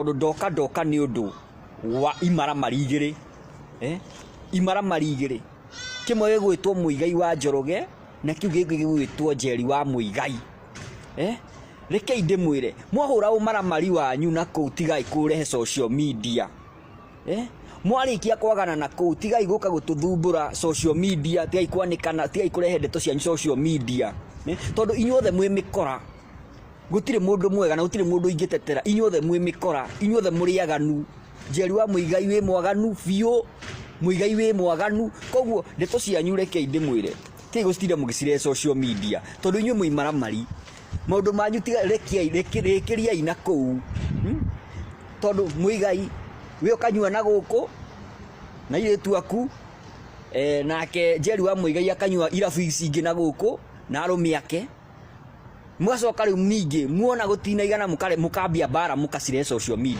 Tondũ ndoka ndoka nĩ ũndũ wa imaramari igĩrĩ, eh? Imaramari igĩrĩ, kĩmwe gĩgwĩtwo Mũigai wa Njoroge na kĩu kĩngĩ gĩgwĩtwo Njeri wa Mũigai, eh? Rekei ndĩmwĩre, mwahũra ũmaramari wanyu na kũu tigai kũrehe social media, eh? Mwarĩkia kwagana na kũu tigai gũka gũtũthumbũra social media, tigai kwanĩkana, tigai kũrehe ndeto cianyu social media, eh? Tondũ inyuothe mwĩ mĩkora. Gũtirĩ mũndũ mwega na gũtirĩ mũndũ ingĩtetera. Inyuothe mwĩ mĩkora, inyuothe mũrĩ aganu. Njeri wa Mũigai wĩ mwaganu biũ, Mũigai wĩ mwaganu. Koguo ndeto cianyu rekei ndĩmwĩre, tigai gũcitinda mũgĩcirehe social media tondũ inyuĩ mwĩ imaramari. Maũndũ manyu tiga rekiai rĩkĩriai na kũu. Tondũ Mũigai we ũkanyua na gũkũ na airĩtu aku, nake Njeri wa Mũigai akanyua irabu ici ingĩ na gũkũ na arũme ake. Mũgacoka rĩu ningĩ muona gũtinaigana mũkambia mbara mũkacirehe social media.